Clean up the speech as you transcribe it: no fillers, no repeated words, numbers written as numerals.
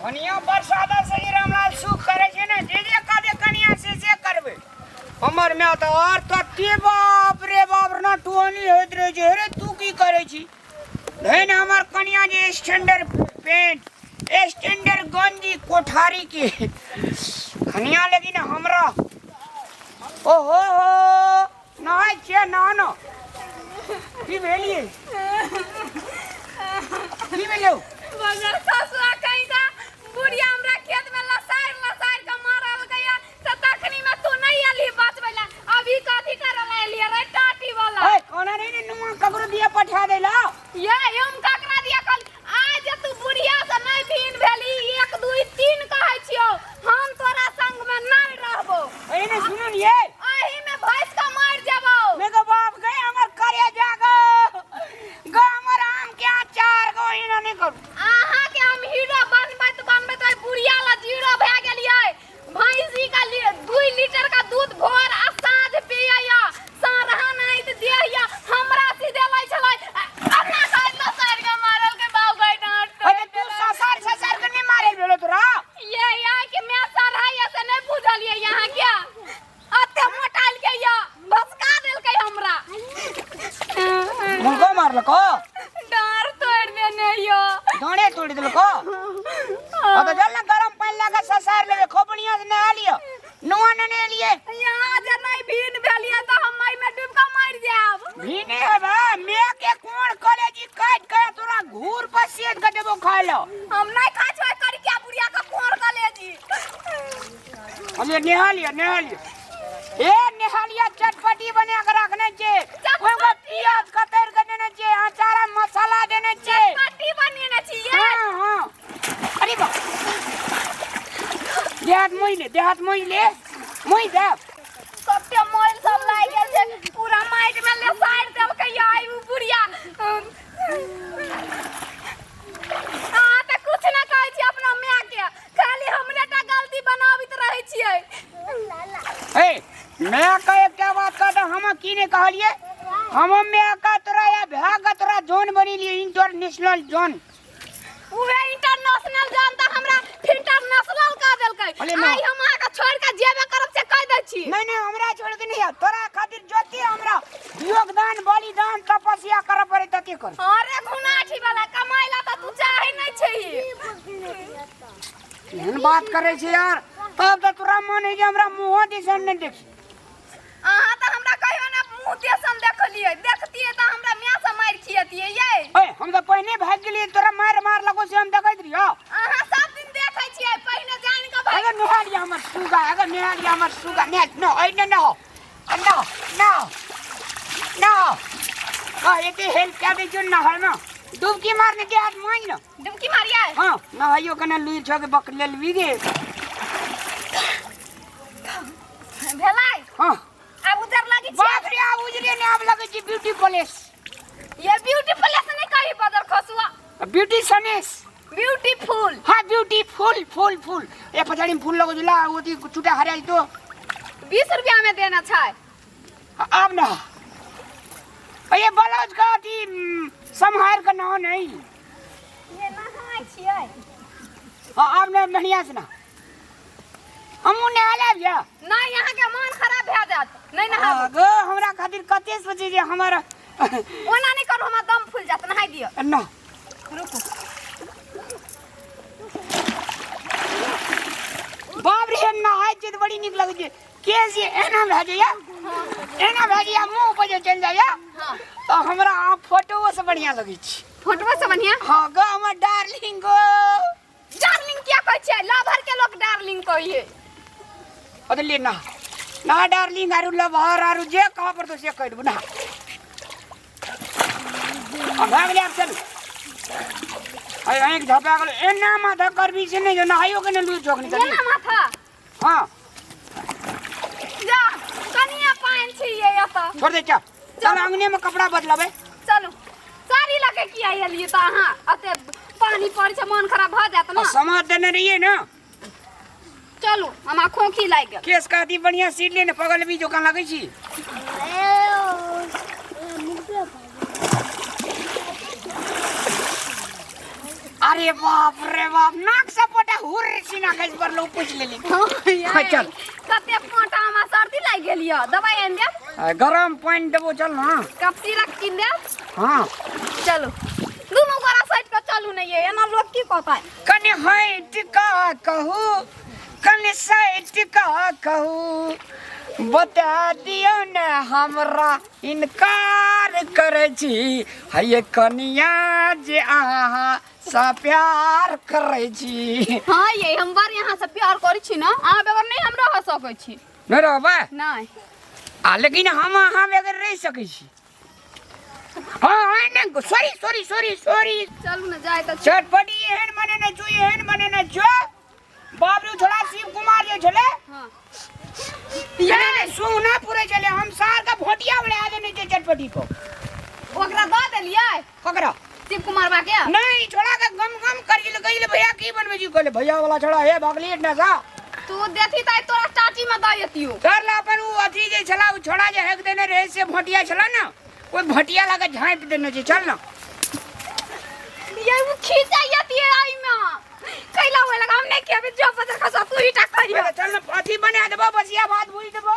धनिया बरसाता से ही रामलाल सुख करे छै ने, जे जे काजे कनिया से से करबै। हमर माय तऽ आर तते बाप रे बाप ना टोनी होइत रहै छै। अरे तू की करै छी? धन हमर कनिया जे स्टैंडर्ड पेंट, स्टैंडर्ड गंजी कोठारी के कनिया, लेकिन हमरा ओहो हो नहाय छियै ना ना। की भेलियै? की भेलौ? बगर ससुरा कहीं का बुढ़िया हमरा खेत में लसार लसार के मारल गया से तखनी में तू नहीं अली बचबै ला। अभी कथी करल एलियै रे टाटी वाला? ए कोना नहीं ने नुआ ककरो दिया पठा देला। ये हम ककरा दिया कल आज जे तू बुढ़िया से नहीं भीन भेली, 1 2 3 कहै छियौ, हम तोरा संग में नहीं रहबो। ए ने सुनू ने ये एही में भैंस के मार जेबौ। मैं तो बाप गए हमर करे जागो गो हमर आम के अचार गो इना नहीं करू। अहाँ के हम हीरो बनबैत बनबैत ओहि बुढ़िया ला जीरो भए गेलियै। भैंसी का 2 लीटर का दूध भोर आ साँझ पियैया, साँढ़ा नहीं तऽ देहैया, हमरा सीधे लै छलै। अपना कहैत लसारि के मारल के बाप गई डाँट। अरे तू ससार ससार के नहीं मारे भेलो तोरा? ये यहाँ के मैं साढ़ा या से नहीं बुझलियै यहाँ क्या अते मोटाइल के या भसका देलकै हमरा। मुनको मारलको? डाँर तोड़ि देने यो। डाँरे तोड़ि देलको? हाँ तो चल ना गरम पानी लगा ससार लेबे, खूब बढ़िया से नहा लियो। नुआ ने ने लिए। यहाँ जे नहीं भीन भेलिए तो हम मई में डूब के मर जाब। भीने है बा, मैं के कोन कॉलेजी काट के तोरा घूर पर सेद के देबो खाय लो। हम नहीं खाय छो कर क्या बुढ़िया का कोन कॉलेजी। अरे नहा लियो, नहा लियो। ए नहा लियो, चटपटी बना के रखने छे। ओइ में प्याज कतर के देने छे, अचार मसाला देने छे। चटपटी बनेने छी ये? हाँ, हाँ। अरे बा। देहात मोहि ले, देहात मोहि ले। मोहि दे। कते मोइल सब लागि गेल छै, पूरा माटि में लेसारि देलकै या ई बुढ़िया। अहाँ तऽ कुछ नहि कहै छी अपना माय के, खाली हमरे टा गलती बनाबैत रहै छियै। ए मैं का एकटा बात कहता, हम की नहीं कहलिए? हम मैं का तोरा या भै का तोरा जोन बनी लिए इंटरनेशनल जोन। उहे इंटरनेशनल जोन तऽ हमरा इंटरनेशनल कह देलकै। अरे ना। आइ हम अहाँके छोड़ि के जेबे करब से कहि दै छी। नहीं नहीं, हमरा छोड़ के नहीं, तोरा खातिर जोती हमरा योगदान बलिदान तपस्या करऽ पड़े तते कर। अरे घुनाठी वाला कमाइ ला तऽ तू चाहे नहि छही। एहन बात करे छै यार, तब तऽ तोरा मन है जे हमरा मुँहो दिसन नहि देखी। अहाँ तऽ हमरा कहियो ने मुँह दिसन देखलियै, देखतियै तऽ हमरा माय से मारि खियतियै यै। ए हम तऽ पहिने भागि गेलियै, तोरा मारि मार लगो से हम देखैत रहियौ। अहाँ सब दिन देखै छियै, पहिने जानि कऽ भागि। अगर नहा लिया हमर सुगा, अगर नहा लिया हमर सुगा, नहा, न, ऐ ने नहा। न, न, न। आ, एते हेल्प कए दै छियौ नहाय मे। डुबकी मारने के हाथ मांग न। डुबकी मारियै? हाँ, नहाइयो कने लुरि छौ के बक लेलबी गे। भेलै? हाँ। आब उजर लगै छै? बाप रे, आब उजरे ने, आब लगै छै ब्यूटी प्लेस। ये ब्यूटी प्लेस नहीं कही बदर खसुआ। ब्यूटी सनेस। ब्यूटीफुल। हाँ, ब्यूटीफुल, फुल, फुल। ए पछाड़ी में फूल लगो जुला, ओती चूटा हरायल तो। 20 रुपया में देना छै। आब ना। ये ब्लाउज का अथी, सम्हार के ना नहीं। ये नहाय छियै। हाँ, आब ना बढ़िया से ना। हमहूँ नहा लेब या? नहीं, यहाँ के मन खराब भए जायत, नहीं नहाबू। हाँ, गो, हमरा खातिर कते सोचे जे हमर ओना नहीं करू, हमरा दम फूल जायत, नहाय दियौ। ना। रुकू। बाप रे, नहाय छियै तऽ बड़ी नीक लगै छै। केस जे एना भए जाइया, एना भए जाइया, मुँह पर जे चलि जाइया, हाँ। तऽ हमरा आब फोटोओ से बढ़िया लगै छै। फोटोओ से बढ़िया? हाँ गो, हमर डार्लिंग गो। डार्लिंग किया कहै छियै? लवर के लोग डार्लिंग कहै है। अरे ना ना, डार्लिंग आरु लवर आरु जे कह पड़तो से कहि देबो ना। आ भए गेलै, आब चलू। अरे आँखि झपा गेल, एना माथा करबी से नहि जे नहाइयो के ने लूरि चौक निकली। एना माथा? हाँ। जा, कनिया पानि छियै एतऽ। छोड़ दे, चल चल अंगने में कपड़ा बदलबै। चलू। साड़ी लऽ के किया एलियै तऽ अहाँ? एते पानि पड़ै छै, मन खराब भऽ जायत ने। समाज देने रहियै ने। चलू, हमरा खोखी लागि गेल। केस का अथी बढ़िया सीट ले ने, पगल भी जोकान लगै छी। अरे बाप रे बाप, नाक से पोटा हुर सीना खसि पड़लो, पूछ लेली। हाँ, चल। कते पोटा हमरा सर्दी लागि गेल यऽ, दवाइ आनि देब। गरम पानि देबो, चल ना। कप सिरप कीन देब। हाँ। चलू दुनू गोरा सटि कऽ चलू ने ये, एना लोक की कहतै? कनि हटि कऽ कहू, कनि सटि कऽ कहू, बता दियौ ने हमरा इनकार करै छी हैये कनिया जे अहाँ सँ प्यार करै छी। हाँ ये, हम बड़ यहाँ से प्यार करै छी ना, अहाँ बगैर नहीं हम रह सकै छी। नहि रहबै? नहीं। आ लेकिन हम अहाँ बगैर रहि सकै छी। हाँ हाँ नहीं, सॉरी सॉरी सॉरी सॉरी। चलू ने जाय तऽ। चटपटी एहन बनेने छौ, एहन बनेने छौ बाप रे, छोड़ा शिव कुमार जे छले। हाँ। ये नहीं सोना पूरे छले, हम सार का भोटिया वाले आदे नहीं छे चटपटी को। ओकरा दऽ देलियै? ककरा? शिव कुमार बा के। नहीं, छोड़ा के गम गम कर गेल, गइल भैया की बनबै छी, कहले भैया वाला छोड़ा हे भागली ना सा। तू देखी त तोरा टाटी में दऽ एतियो। कर ला अपन उ अथी जे छला, उ छोड़ा जे हेक देने रहे से भोटिया छला ना, ओइ भोटिया लगे झाँपि देने छै, चल ना। ये उ खींचा यतिए आई में कैला होय लगा, हम नहीं खेबे, जो पत्थर खसा तू ही टा करियो। चल ना, अथी बना देबो, बसिया भात भुज देबो।